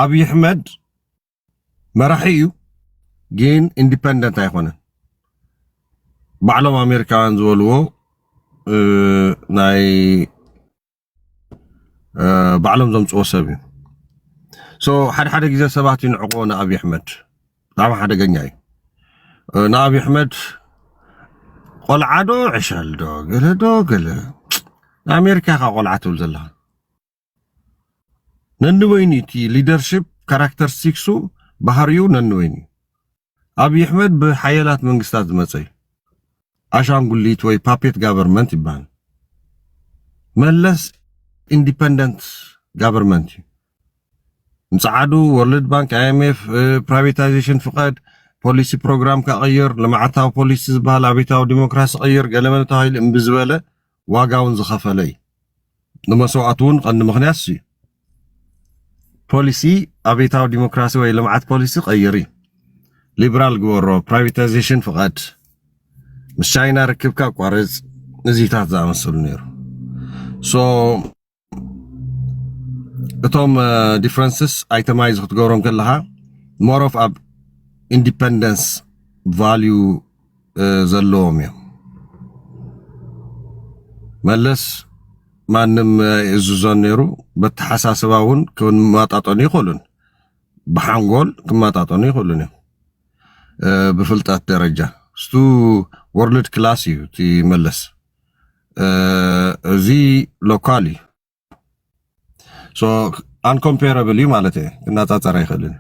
ኣብይ ኣሕመድ መራሒ እዩ፣ ግን ኢንዲፐንደንት ኣይኮነን። ባዕሎም ኣሜሪካውያን ዝበልዎ ናይ ባዕሎም ዘምፅዎ ሰብ እዩ። ሶ ሓደ ሓደ ግዜ ሰባት ይንዕቆ ንኣብይ ኣሕመድ፣ ብጣዕሚ ሓደገኛ እዩ። ንኣብይ ኣሕመድ ቆልዓ ዶ ዕሸል ዶ ገለ ዶ ገለ፣ ንኣሜሪካ ኢኻ ቆልዓ ትብል ዘለኻ። ነንበይኑ እቲ ሊደርሽፕ ካራክተሪስቲክሱ፣ ባህሪኡ ነንበይኑ እዩ። ኣብይ ኣሕመድ ብሓየላት መንግስታት ዝመፀ እዩ። ኣሻንጉሊት ወይ ፓፔት ጋቨርንመንት ይበሃል። መለስ ኢንዲፐንደንት ጋቨርንመንት እዩ። ንፀዓዱ ወርልድ ባንክ፣ ኣይኤምኤፍ፣ ፕራይቬታይዜሽን ፍቐድ፣ ፖሊሲ ፕሮግራም ካቐይር፣ ልምዓታዊ ፖሊሲ ዝበሃል፣ ኣቤታዊ ዲሞክራሲ ቀይር፣ ገለመለ ተባሂሉ እምቢ ዝበለ፣ ዋጋ እውን ዝኸፈለ እዩ። ንመስዋእቱ እውን ቀንዲ ምክንያት እሱ እዩ። ፖሊሲ፣ ኣቤታዊ ዲሞክራሲ ወይ ልምዓት ፖሊሲ ቀይሪ፣ ሊብራል ግበሮ፣ ፕራይቬታይዜሽን ፍቐድ፣ ምስ ቻይና ርክብካ ኣቋርፅ፣ እዚታት ዝኣመሰሉ ነይሩ። ሶ እቶም ዲፍረንስስ ኣይተማይዝ ክትገብሮም ከለኻ፣ ሞር ኦፍ ኣብ ኢንዲፐንደንስ ቫልዩ ዘለዎም እዮም። መለስ ማንም ይእዝዞን ነይሩ። በተሓሳስባ እውን ክመጣጠኑ ይኽእሉን፣ ብሓንጎል ክመጣጠኑ ይኽእሉን እዮም። ብፍልጠት ደረጃ ስቱ ወርልድ ክላስ እዩ እቲ መለስ። እዚ ሎካል እዩ። ሶ ኣንኮምፔረብል እዩ ማለት እየ፣ ክነፃፀር ኣይኽእልን።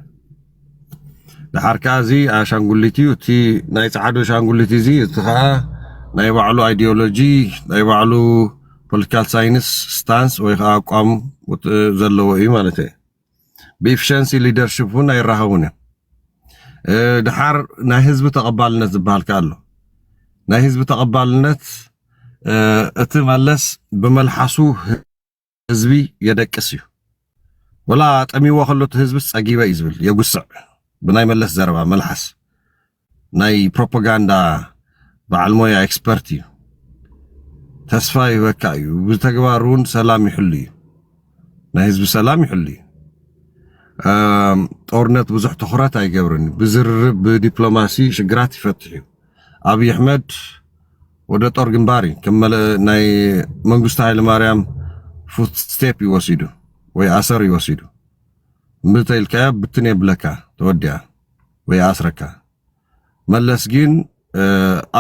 ደሓር ከዓ እዚ ኣሻንጉሊት እዩ። እቲ ናይ ፀዓዱ ኣሻንጉሊት እዚ፣ እቲ ከዓ ናይ ባዕሉ ኣይዲዮሎጂ፣ ናይ ባዕሉ ፖለቲካል ሳይንስ ስታንስ ወይ ከዓ ኣቋም ዘለዎ እዩ ማለት እየ። ብኢፊሸንሲ ሊደርሽፕ እውን ኣይራኸቡን እዮም። ድሓር ናይ ህዝቢ ተቐባልነት ዝበሃል ከ ኣሎ። ናይ ህዝቢ ተቐባልነት፣ እቲ መለስ ብመልሓሱ ህዝቢ የደቅስ እዩ። ወላ ጠሚዎ ከሎ እቲ ህዝቢ ጸጊበ እዩ ዝብል፣ የጉስዕ። ብናይ መለስ ዘረባ፣ መልሓስ ናይ ፕሮፓጋንዳ በዓል ሞያ፣ ኤክስፐርት እዩ። ተስፋ ይህበካ እዩ። ብተግባር እውን ሰላም ይሕሉ እዩ። ናይ ህዝቢ ሰላም ይሕሉ እዩ። ጦርነት ብዙሕ ትኹረት ኣይገብርን እዩ። ብዝርርብ፣ ብዲፕሎማሲ ሽግራት ይፈትሕ እዩ። ኣብይ ኣሕመድ ወደ ጦር ግንባር እዩ። ከም ናይ መንግስቱ ኃይለማርያም ፉት ስቴፕ እዩ ወሲዱ ወይ ኣሰር እዩ ወሲዱ። እምብተይልካዮ ብትን የብለካ፣ ተወዲኣ ወይ ኣስረካ። መለስ ግን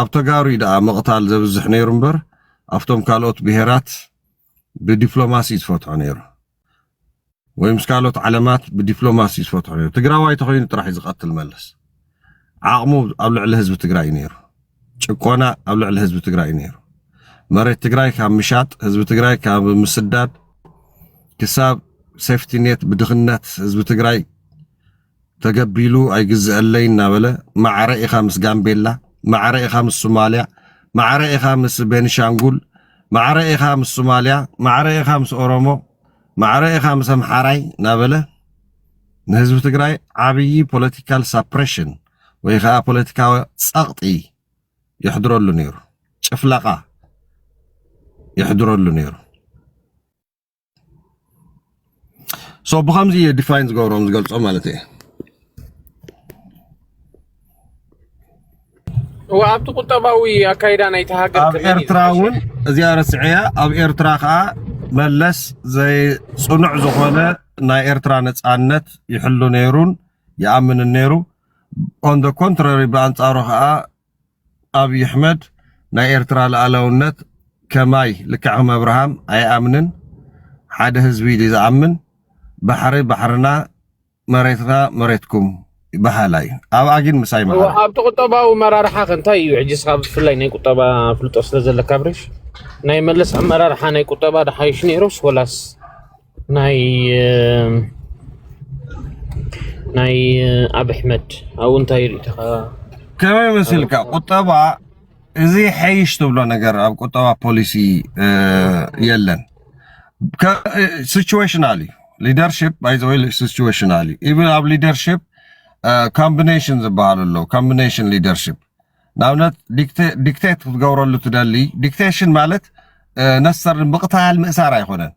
ኣብ ተጋሩ ደኣ ምቕታል ዘብዝሕ ነይሩ እምበር ኣብቶም ካልኦት ብሄራት ብዲፕሎማሲ ዝፈትሖ ነይሩ። ወይ ምስ ካልኦት ዓለማት ብዲፕሎማሲ ዝፈትሖ ነይሩ። ትግራዋይ ተኾይኑ ጥራሕ እዩ ዝቐትል መለስ። ዓቕሙ ኣብ ልዕሊ ህዝቢ ትግራይ እዩ ነይሩ። ጭቆና ኣብ ልዕሊ ህዝቢ ትግራይ እዩ ነይሩ። መሬት ትግራይ ካብ ምሻጥ፣ ህዝቢ ትግራይ ካብ ምስዳድ፣ ክሳብ ሴፍቲ ኔት ብድኽነት ህዝቢ ትግራይ ተገቢሉ ኣይግዝአለይ እናበለ፣ ማዕረ ኢኻ ምስ ጋምቤላ፣ ማዕረ ኢኻ ምስ ሶማልያ፣ ማዕረ ኢኻ ምስ ቤንሻንጉል፣ ማዕረ ኢኻ ምስ ሶማልያ፣ ማዕረ ኢኻ ምስ ኦሮሞ፣ ማዕረ ኢኻ ምስ ኣምሓራይ እናበለ ንህዝቢ ትግራይ ዓብዪ ፖለቲካል ሳፕሬሽን ወይ ከዓ ፖለቲካዊ ጸቕጢ የሕድረሉ ነይሩ። ጭፍለቓ የሕድረሉ ነይሩ። ሶ ብኸምዚ እየ ዲፋይን ዝገብሮም ዝገልጾ ማለት እየ። እወ፣ ኣብቲ ቁጠባዊ ኣካይዳ ናይቲ ሃገር ኣብ ከመይ እዩ ኤርትራ ዝሓሸ? እውን እዚኣ ረስዐያ። ኣብ ኤርትራ ከዓ መለስ ዘይ ጽኑዕ ዝኾነ ናይ ኤርትራ ነጻነት ይሕሉ ነይሩን ይኣምንን ነይሩ። ኦን ደ ኮንትራሪ፣ ብኣንጻሩ ከዓ ኣብይ ኣሕመድ ናይ ኤርትራ ሉዓላውነት ከማይ ልክዕ ከም ኣብርሃም ኣይኣምንን። ሓደ ህዝቢ እዩ ዝኣምን። ባሕሪ ባሕርና፣ መሬትና መሬትኩም በሃላይ እዩ። ኣብኣ ግን ምሳይ መሃሪ። ኣብቲ ቁጠባዊ መራርሓ ከ እንታይ እዩ? ሕጂ ስኻ ብፍላይ ናይ ቁጠባ ፍልጦ ስለ ዘለካ ብሬሽ፣ ናይ መለስ ኣመራርሓ ናይ ቁጠባ ዶ ሓይሽ ነይሩስ ወላስ ናይ ናይ ኣብ ኣሕመድ ኣብኡ እንታይ ርእይቶኻ? ከመይ መሲልካ ቁጠባ እዚ ሓይሽ ትብሎ ነገር ኣብ ቁጠባ ፖሊሲ የለን። ሲቹዌሽናል እዩ። ሊደርሽፕ ባይ ዘ ወይ ሲቹዌሽናል እዩ። ኢቭን ኣብ ሊደርሽፕ ኮምቢኔሽን ዝበሃሉ ኣለዉ። ኮምቢኔሽን ሊደርሽፕ ንኣብነት ዲክቴት ክትገብረሉ ትደሊ። ዲክቴሽን ማለት ነሰር ምቕታል ምእሳር ኣይኮነን።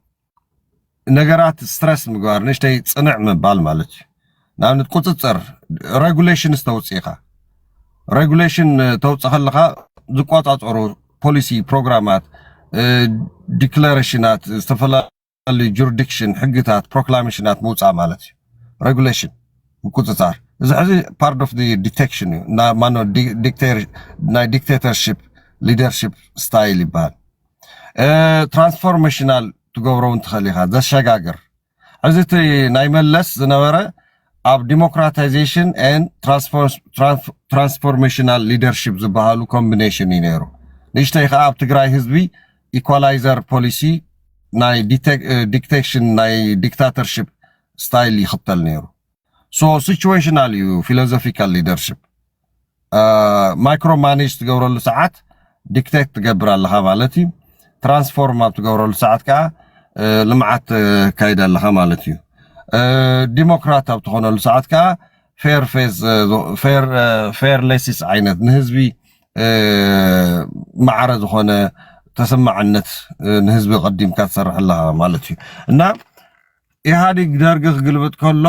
ነገራት ስትረስ ምግባር፣ ንእሽተይ ጽንዕ ምባል ማለት እዩ። ንኣብነት ቁጽጽር፣ ሬጉሌሽን ዝተውፅኢኻ፣ ሬጉሌሽን ተውፅእ ከለኻ ዝቆጻጸሩ ፖሊሲ፣ ፕሮግራማት፣ ዲክለሬሽናት፣ ዝተፈላለዩ ጁሪዲክሽን፣ ሕግታት፣ ፕሮክላሜሽናት ምውፃእ ማለት እዩ። ሬጉሌሽን፣ ምቁፅፃር። እዚ ሕዚ ፓርት ኦፍ ዲቴክሽን እዩ። ማኖ ናይ ዲክቴተርሽፕ ሊደርሽፕ ስታይል ይበሃል። ትራንስፎርሜሽናል ትገብሮ እውን ትኽእል ኢኻ፣ ዘሸጋግር። እዚ እቲ ናይ መለስ ዝነበረ ኣብ ዲሞክራታይዜሽን ኤን ትራንስፎርሜሽናል ሊደርሽፕ ዝበሃሉ ኮምቢኔሽን እዩ ነይሩ። ንእሽተይ ከዓ ኣብ ትግራይ ህዝቢ ኢኳላይዘር ፖሊሲ ናይ ዲክቴሽን ናይ ዲክታተርሽፕ ስታይል ይኽተል ነይሩ። ሶ ሲቹዌሽናል እዩ ፊሎዞፊካል ሊደርሽፕ። ማይክሮ ማኔጅ ትገብረሉ ሰዓት ዲክቴት ትገብር ኣለኻ ማለት እዩ። ትራንስፎርም ኣብ ትገብረሉ ሰዓት ከዓ ልምዓት ካይድ ኣለኻ ማለት እዩ። ዲሞክራት ኣብ ትኾነሉ ሰዓት ከዓ ፌር ፌስ ፌር ሌሲስ ዓይነት ንህዝቢ ማዕረ ዝኾነ ተሰማዕነት ንህዝቢ ቀዲምካ ትሰርሕ ኣለኻ ማለት እዩ። እና ኢህኣዴግ ደርጊ ክግልብጥ ከሎ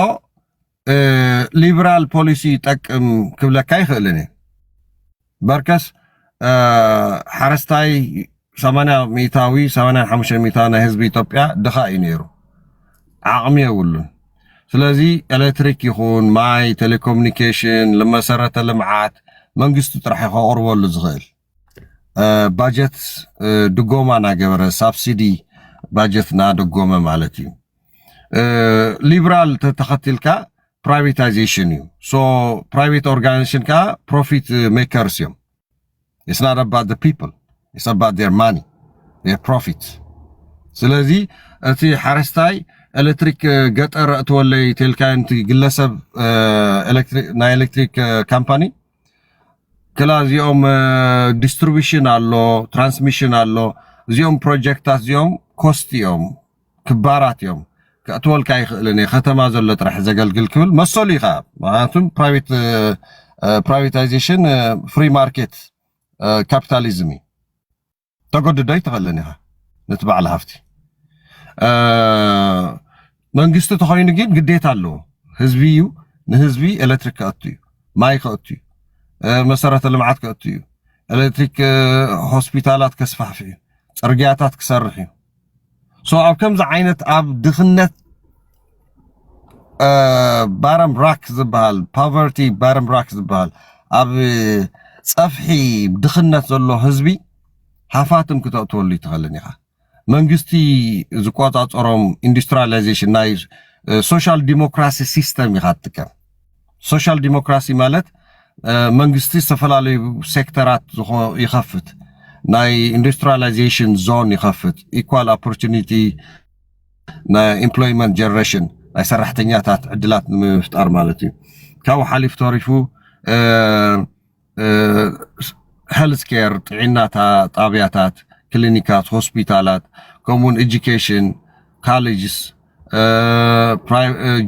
ሊብራል ፖሊሲ ይጠቅም ክብለካ ይኽእልን እየ። በርከስ ሓረስታይ ሰማንያ ሚእታዊ ሰማንያ ሓሙሽተ ሚእታዊ ናይ ህዝቢ ኢትዮጵያ ድኻ እዩ ነይሩ፣ ዓቕሚ የብሉን። ስለዚ ኤሌክትሪክ ይኹን ማይ፣ ቴሌኮሙኒኬሽን፣ መሰረተ ልምዓት መንግስቲ ጥራሕ እዩ ከቕርበሉ ዝኽእል። ባጀት ድጎማ እናገበረ፣ ሳብሲዲ ባጀት እናደጎመ ማለት እዩ። ሊብራል ተተኸቲልካ ፕራይቬታይዜሽን እዩ። ሶ ፕራይቬት ኦርጋናይዜሽን ከዓ ፕሮፊት ሜከርስ እዮም። It's not about the people, it's about their money, their profit። ስለዚ እቲ ሓረስታይ ኤሌክትሪክ ገጠር እትወለይ ቴልካይንቲ ግለሰብ ናይ ኤሌክትሪክ ካምፓኒ ክላ እዚኦም ዲስትሪቢሽን ኣሎ፣ ትራንስሚሽን ኣሎ። እዚኦም ፕሮጀክታት እዚኦም ኮስት እዮም፣ ክባራት እዮም። ከእትወልካ ይኽእልን እየ፣ ከተማ ዘሎ ጥራሕ ዘገልግል ክብል መሰሉ እዩ ከዓ። ምክንያቱም ፕራይቬታይዜሽን ፍሪ ማርኬት ካፒታሊዝም እዩ። ተገድዶ ኣይትኽእልን ኢኻ ነቲ በዓል ሃፍቲ። መንግስቲ ተኾይኑ ግን ግዴታ ኣለዎ። ህዝቢ እዩ፣ ንህዝቢ ኤሌክትሪክ ከእቱ እዩ፣ ማይ ከእቱ እዩ፣ መሰረተ ልምዓት ከእቱ እዩ፣ ኤሌክትሪክ ሆስፒታላት ከስፋሕፍ እዩ፣ ፅርግያታት ክሰርሕ እዩ። ሶ ኣብ ከምዚ ዓይነት ኣብ ድኽነት ባረም ራክ ዝበሃል፣ ፓቨርቲ ባረም ራክ ዝበሃል፣ ኣብ ፀፍሒ ድኽነት ዘሎ ህዝቢ ሃፋትም ክተእትወሉ ይትኽእልን ኢኻ። መንግስቲ ዝቆፃፀሮም ኢንዱስትሪያላይዜሽን ናይ ሶሻል ዲሞክራሲ ሲስተም ኢኻ ትጥቀም። ሶሻል ዲሞክራሲ ማለት መንግስቲ ዝተፈላለዩ ሴክተራት ይኸፍት፣ ናይ ኢንዱስትሪያላይዜሽን ዞን ይኸፍት፣ ኢኳል ኦፖርቹኒቲ ናይ ኢምፕሎይመንት ጀነሬሽን ናይ ሰራሕተኛታት ዕድላት ንምፍጣር ማለት እዩ። ካብኡ ሓሊፍ ተሪፉ ሄልት ኬር፣ ጥዕና ጣብያታት፣ ክሊኒካት፣ ሆስፒታላት፣ ከምኡውን ኤጁኬሽን፣ ካሌጅስ፣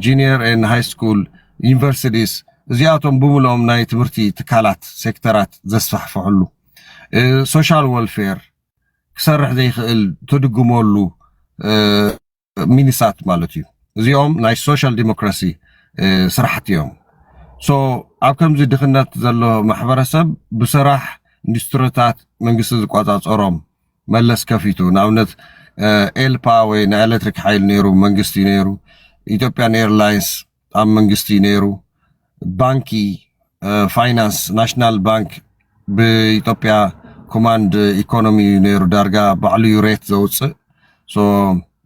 ጁኒየር ን ሃይ ስኩል፣ ዩኒቨርሲቲስ፣ እዚኣቶም ብምልኦም ናይ ትምህርቲ ትካላት ሴክተራት ዘስፋሕፍሕሉ፣ ሶሻል ወልፌር ክሰርሕ ዘይክእል ትድግመሉ ሚኒሳት ማለት እዩ። እዚኦም ናይ ሶሻል ዲሞክራሲ ስራሕቲ እዮም። ሶ ኣብ ከምዚ ድኽነት ዘሎ ማሕበረሰብ ብስራሕ ኢንዱስትሪታት መንግስቲ ዝቆፃፀሮም መለስ ከፊቱ፣ ንኣብነት ኤልፓ ወይ ናይ ኤሌክትሪክ ሓይል ነይሩ፣ መንግስቲ ነይሩ፣ ኢትዮጵያን ኤርላይንስ ኣብ መንግስቲ ነይሩ፣ ባንኪ ፋይናንስ ናሽናል ባንክ ብኢትዮጵያ ኮማንድ ኢኮኖሚ ነይሩ፣ ዳርጋ ባዕሉ እዩ ሬት ዘውፅእ።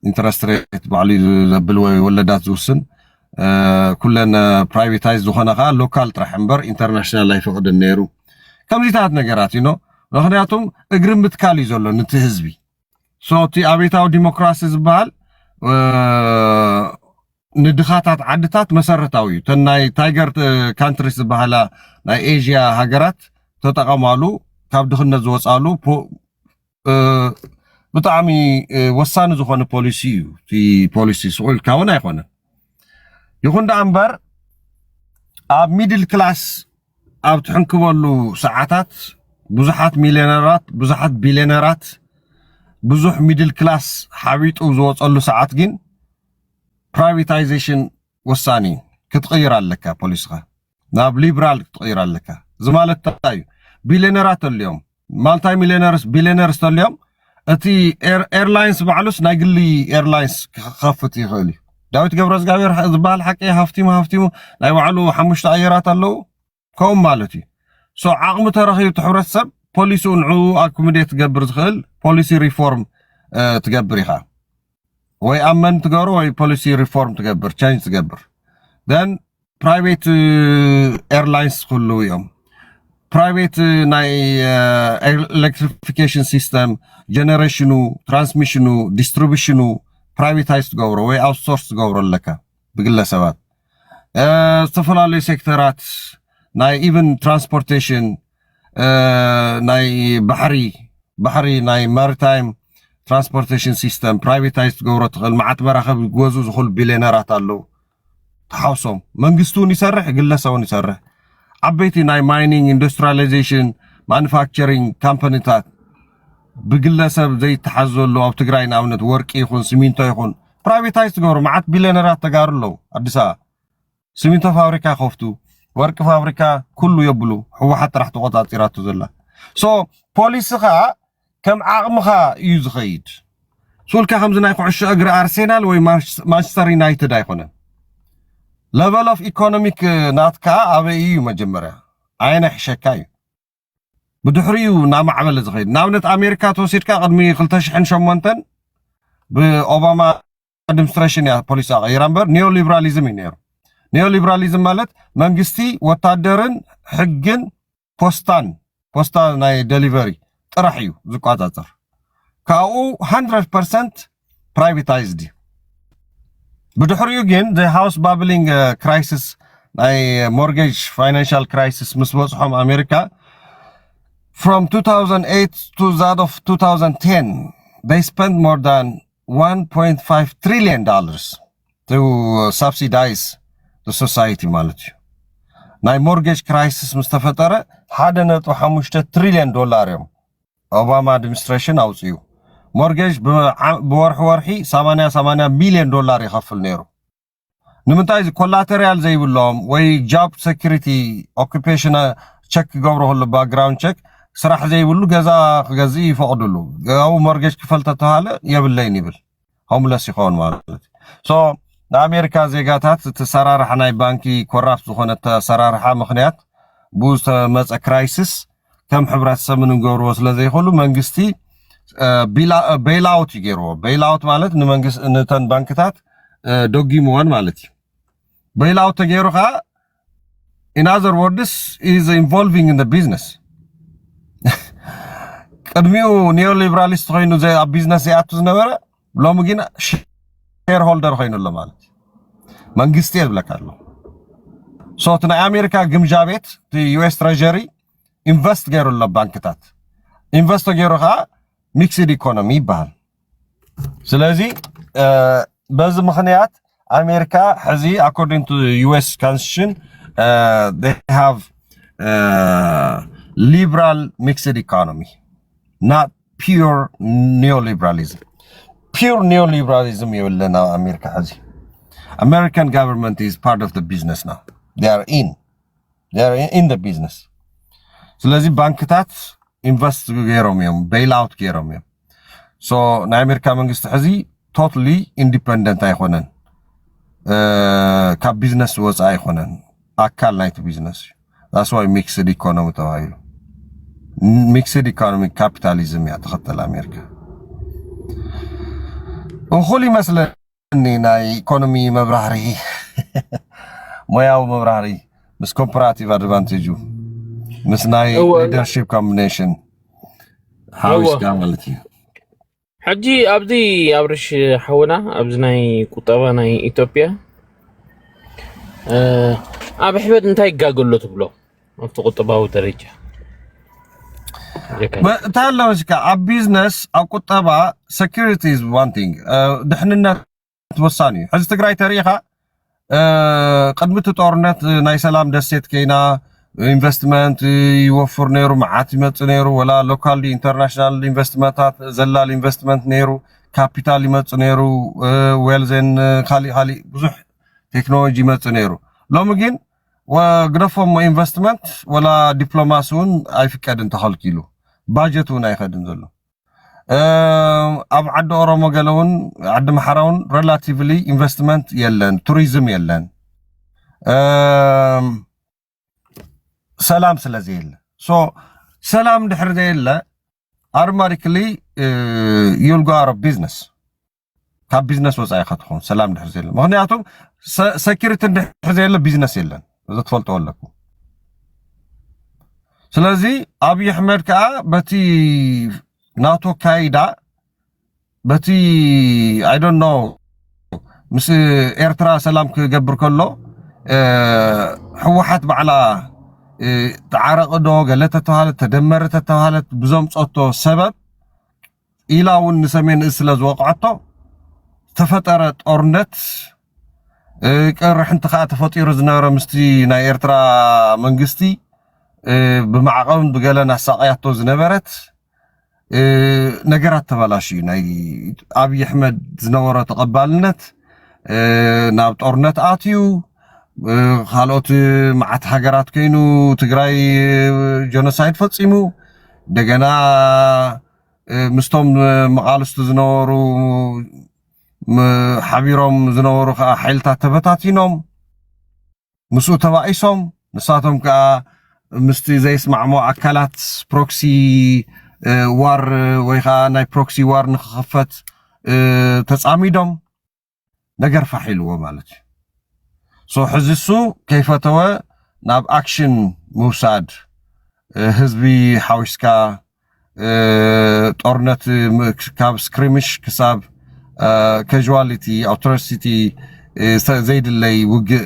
ኢንተረስት ሬት ባዕሉ እዩ ዘብል ወይ ወለዳት ዝውስን። ኩለን ፕራይቬታይዝ ዝኾነ ከዓ ሎካል ጥራሕ እምበር ኢንተርናሽናል ኣይፈቕድን ነይሩ። ከምዚታት ነገራት ዩ። ምክንያቱም እግሪ ምትካል እዩ ዘሎ ንቲ ህዝቢ። እቲ ኣቤታዊ ዲሞክራሲ ዝበሃል ንድኻታት ዓድታት መሰረታዊ እዩ። ተን ናይ ታይገር ካንትሪስ ዝበሃላ ናይ ኤዥያ ሃገራት ተጠቐማሉ፣ ካብ ድኽነት ዝወፃሉ ብጣዕሚ ወሳኒ ዝኾነ ፖሊሲ እዩ። እቲ ፖሊሲ ስቑ ኢልካ እውን ኣይኮነን። ይኹን ደኣ እምበር ኣብ ሚድል ክላስ ኣብ ትሕንክበሉ ሰዓታት ብዙሓት ሚልዮነራት፣ ብዙሓት ቢልዮነራት፣ ብዙሕ ሚድል ክላስ ሓቢጡ ዝወፀሉ ሰዓት ግን ፕራይቬታይዜሽን ወሳኒ እዩ። ክትቕይር ኣለካ ፖሊስኻ ናብ ሊብራል ክትቕይር ኣለካ። እዚ ማለት እንታይ እዩ? ቢሊዮነራት ተልዮም፣ ማልታይ ሚሊዮነርስ፣ ቢሊዮነርስ ተልዮም፣ እቲ ኤር- ኤርላይንስ ባዕሉስ ናይ ግሊ ኤርላይንስ ክኸፍት ይኽእል እዩ። ዳዊት ገብረ እግዚኣብሔር ዝበሃል ሓቂ ሃፍቲሙ ሃፍቲሙ ናይ ባዕሉ ሓሙሽተ ኣየራት ኣለዉ። ከምኡ ማለት እዩ። ሶ ዓቕሚ ተረኺቡ እቲ ሕብረተሰብ ፖሊሲኡ ንዕኡ ኣኩሚዴት ትገብር ዝኽእል ፖሊሲ ሪፎርም ትገብር ኢኻ። ወይ ኣመንድ ትገብሮ ወይ ፖሊሲ ሪፎርም ትገብር፣ ቸንጅ ትገብር። ን ፕራይቬት ኤርላይንስ ክህልው እዮም። ፕራይቬት ናይ ኤሌክትሪፊኬሽን ሲስተም፣ ጀነሬሽኑ፣ ትራንስሚሽኑ፣ ዲስትሪቢሽኑ ፕራይቬታይዝ ትገብሮ ወይ ኣውትሶርስ ትገብሮ ኣለካ ብግለሰባት። ዝተፈላለዩ ሴክተራት ናይ ኢቨን ትራንስፖርቴሽን፣ ናይ ባሕሪ ባሕሪ ናይ ማሪታይም ትራንስፖርቴሽን ሲስተም ፕራይቬታይዝ ትገብሮ ትኽእል። መዓት መራኸብ ዝገዝኡ ዝኽእሉ ቢሊዮነራት ኣለዉ። ተሓውሶም መንግስቲ እውን ይሰርሕ፣ ግለሰብ እውን ይሰርሕ። ዓበይቲ ናይ ማይኒንግ፣ ኢንዱስትሪያላይዜሽን፣ ማኑፋክቸሪንግ ካምፓኒታት ብግለሰብ ዘይተሓዝ ዘሎ ኣብ ትግራይ ንኣብነት ወርቂ ይኹን ሲሚንቶ ይኹን ፕራይቬታይዝ ትገብሩ መዓት ቢሊዮነራት ተጋሩ ኣለዉ። ኣዲስ ኣበባ ሲሚንቶ ፋብሪካ ከፍቱ፣ ወርቂ ፋብሪካ ኩሉ የብሉ። ህወሓት ጥራሕ ተቆፃፂራቱ ዘላ። ሶ ፖሊስኻ ከም ዓቕምኻ እዩ ዝኸይድ። ሱልካ ከምዚ ናይ ኩዕሾ እግሪ ኣርሴናል ወይ ማንቸስተር ዩናይትድ ኣይኮነን። ለቨል ኦፍ ኢኮኖሚክ ናትካ ኣበይ እዩ መጀመርያ? ኣየናይ ሕሸካ እዩ? ብድሕሪኡ እናማዕበለ ዝኸይድ። ንኣብነት ኣሜሪካ ተወሲድካ ቅድሚ ክልተ ሽሕን ሸሞንተን ብኦባማ ኣድሚኒስትሬሽን እያ ፖሊሲ ቀይራ እምበር ኒዮሊብራሊዝም እዩ ነይሩ። ኒዮሊብራሊዝም ማለት መንግስቲ ወታደርን ሕግን ፖስታን ፖስታ ናይ ደሊቨሪ ጥራሕ እዩ ዝቋፃፀር። ካብኡ ሃንድረድ ፐርሰንት ፕራይቬታይዝድ እዩ። ብድሕሪኡ ግን ሃውስ ባብሊንግ ክራይሲስ ናይ ሞርጌጅ ፋይናንሻል ክራይሲስ ምስ በፅሖም ኣሜሪካ from two thousand eight to that of two thousand ten they spent more than one point five trillion dollars to subsidize the society ማለት እዩ። ናይ ሞርጌጅ ክራይሲስ ምስ ተፈጠረ ሓደ ነጥቢ ሓሙሽተ ትሪልዮን ዶላር እዮም ኦባማ ኣድሚኒስትሬሽን ኣውፅኡ። ሞርጌጅ ብወርሒ ወርሒ ሰማንያ ሰማንያ ሚሊዮን ዶላር ይኸፍል ነይሩ። ንምንታይ እዚ ኮላተሪያል ዘይብሎም ወይ ጃብ ሴኩሪቲ ኦኩፔሽን ቸክ ክገብሩ ከሎ ባክግራውንድ ቸክ ስራሕ ዘይብሉ ገዛ ክገዝእ ይፈቕድሉ። ኣብኡ ሞርጌጅ ክፈል ተተሃለ የብለይን ይብል። ሆምለስ ይኸውን ማለት እዩ። ሶ ንኣሜሪካ ዜጋታት እቲ ሰራርሓ ናይ ባንኪ ኮራፕት ዝኾነ ተሰራርሓ ምኽንያት ብኡ ዝተመፀ ክራይሲስ ከም ሕብረተሰብ ምንም ገብርዎ ስለ ዘይኽእሉ መንግስቲ ቤይላውት እዩ ገይርዎ። ቤይላውት ማለት ንመንግስቲ ንተን ባንክታት ደጊምወን ማለት እዩ። ቤይላውት ተገይሩ ከዓ in other words is involving in the business። ቅድሚኡ ኒዮሊብራሊስት ኮይኑ ኣብ ቢዝነስ ይኣቱ ዝነበረ ሎሚ ግን ሼርሆልደር ኮይኑ ኣሎ ማለት እዩ። መንግስቲ እየ ዝብለካ ኣሎ። ሶ እቲ ናይ ኣሜሪካ ግምጃ ቤት እቲ ዩኤስ ትሬጀሪ ኢንቨስት ገይሩ ኣሎ ባንክታት ኢንቨስት ተገይሩ ከዓ ሚክስድ ኢኮኖሚ ይበሃል። ስለዚ በዚ ምኽንያት ኣሜሪካ ሕዚ according to U S constitution they have liberal mixed economy, not pure neoliberalism. Pure neoliberalism የብለና ኣሜሪካ ሕዚ። American government is part of the business now. They are in. They are in the business. ስለዚ ባንክታት ኢንቨስት ገይሮም እዮም፣ ቤይላውት ገይሮም እዮም። ሶ ናይ ኣሜሪካ መንግስቲ ሕዚ ቶትሊ ኢንዲፐንደንት ኣይኮነን፣ ካብ ቢዝነስ ወፃኢ ኣይኮነን፣ ኣካል ናይቲ ቢዝነስ እዩ። That's why mixed economy ተባሂሉ። ሚክስድ ኢኮኖሚ ካፒታሊዝም እያ ትኸተል ኣሜሪካ። እኹል ይመስለኒ ናይ ኢኮኖሚ መብራህርሂ ሞያዊ መብራህርሂ ምስ ኮምፐራቲቭ ኣድቫንቴጁ ምስ ናይ ሊደርሺፕ ኮምቢኔሽን ሓዊስካ ማለት እዩ። ሕጂ ኣብዚ ኣብርሽ ሓውና ኣብዚ ናይ ቁጠባ ናይ ኢትዮጵያ ኣብ ሕበት እንታይ ይጋገሎ ትብሎ ኣብቲ ቁጠባዊ ደረጃ? እንታይ ኣለመስካ ኣብ ቢዝነስ ኣብ ቁጠባ security is one thing፣ ድሕንነት ወሳኒ እዩ። ሕዚ ትግራይ ተሪኢኻ ቅድሚ እቲ ጦርነት ናይ ሰላም ደሴት ኮይና ኢንቨስትመንት ይወፍር ነይሩ፣ መዓት ይመፅእ ነይሩ፣ ወላ ሎካል ኢንተርናሽናል ኢንቨስትመንታት ዘላል ኢንቨስትመንት ነይሩ። ካፒታል ይመጽእ ነይሩ፣ wealth and ካልእ ካልእ ብዙሕ ቴክኖሎጂ ይመጽእ ነይሩ። ሎሚ ግን ግደፎም ኢንቨስትመንት ወላ ዲፕሎማሲ እውን ኣይፍቀድን፣ ተኸልኪሉ። ባጀት እውን ኣይኸድን ዘሎ። ኣብ ዓዲ ኦሮሞ ገለ እውን ዓዲ ምሓራ እውን ሬላቲቭሊ ኢንቨስትመንት የለን፣ ቱሪዝም የለን። ሰላም ስለ ዘየለ፣ ሶ ሰላም ድሕር ዘየለ ኣውቶማቲክሊ you'll go out of business። ካብ ቢዝነስ ወፃኢ ኢኻ ትኸውን ሰላም ድሕር ዘየለ። ምክንያቱም ሰኪሪቲ ድሕር ዘየለ ቢዝነስ የለን። እዚ ትፈልጠው ኣለኩም። ስለዚ ኣብይ ኣሕመድ ከዓ በቲ ናቶ ካይዳ በቲ I don't know ምስ ኤርትራ ሰላም ክገብር ከሎ ህወሓት ባዕላ ተዓረቂ ዶ ገለ ተተባሃለት ተደመረ ተተባሃለት ብዘምፀቶ ሰበብ ኢላ እውን ንሰሜን እዝ ስለ ዝወቕዐቶ ዝተፈጠረ ጦርነት ቅርሕንቲ ከዓ ተፈጢሩ ዝነበረ ምስቲ ናይ ኤርትራ መንግስቲ ብማዕቐብን ብገለን ኣሳቕያቶ ዝነበረት ነገራት ተበላሽዩ። ናይ ኣብይ ኣሕመድ ዝነበሮ ተቐባልነት ናብ ጦርነት ኣትዩ። ካልኦት መዓት ሃገራት ኮይኑ ትግራይ ጀኖሳይድ ፈፂሙ። እንደገና ምስቶም መቓልስቱ ዝነበሩ ሓቢሮም ዝነበሩ ከዓ ሓይልታት ተበታቲኖም ምስኡ ተባኢሶም። ንሳቶም ከዓ ምስቲ ዘይስማዕሞ ኣካላት ፕሮክሲ ዋር ወይ ከዓ ናይ ፕሮክሲ ዋር ንክኽፈት ተፃሚዶም ነገር ፋሕ ኢልዎ ማለት እዩ። ሶ ሕዚ እሱ ከይፈተወ ናብ ኣክሽን ምውሳድ ህዝቢ ሓዊስካ ጦርነት ካብ ስክሪምሽ ክሳብ ካዋሊቲ ኣትሮሲቲ ዘይድለይ ውግእ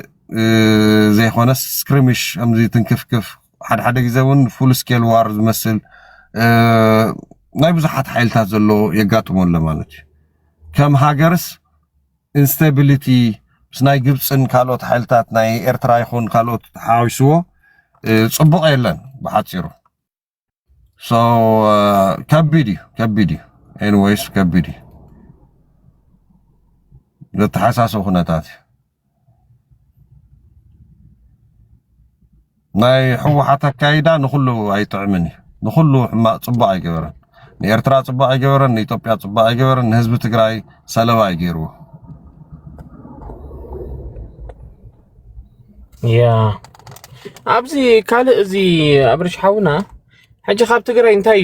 ዘይኮነስ ስክሪምሽ ከምዚ ትንክፍክፍ ሓደ ሓደ ግዜ እውን ፉል ስኬል ዋር ዝመስል ናይ ብዙሓት ሓይልታት ዘሎ የጋጥሞ ኣሎ ማለት እዩ። ከም ሃገርስ ኢንስታቢሊቲ ምስ ናይ ግብፅን ካልኦት ሓይልታት ናይ ኤርትራ ይኹን ካልኦት ተሓዋዊስዎ ፅቡቕ የለን ብሓፂሩ። ከቢድ እዩ ከቢድ እዩ። ኤኒወይስ ከቢድ እዩ ዘተሓሳስብ ኩነታት እዩ። ናይ ህወሓት ኣካይዳ ንኩሉ ኣይጥዕምን እዩ። ንኩሉ ሕማቅ ፅቡቅ ኣይገበረን። ንኤርትራ ፅቡቅ ኣይገበረን፣ ንኢትዮጵያ ፅቡቅ ኣይገበረን፣ ንህዝቢ ትግራይ ሰለባ እዩ ገይርዎ። ያ ኣብዚ ካልእ እዚ ኣብርሽ ሓውና ሕጂ ካብ ትግራይ እንታይ እዩ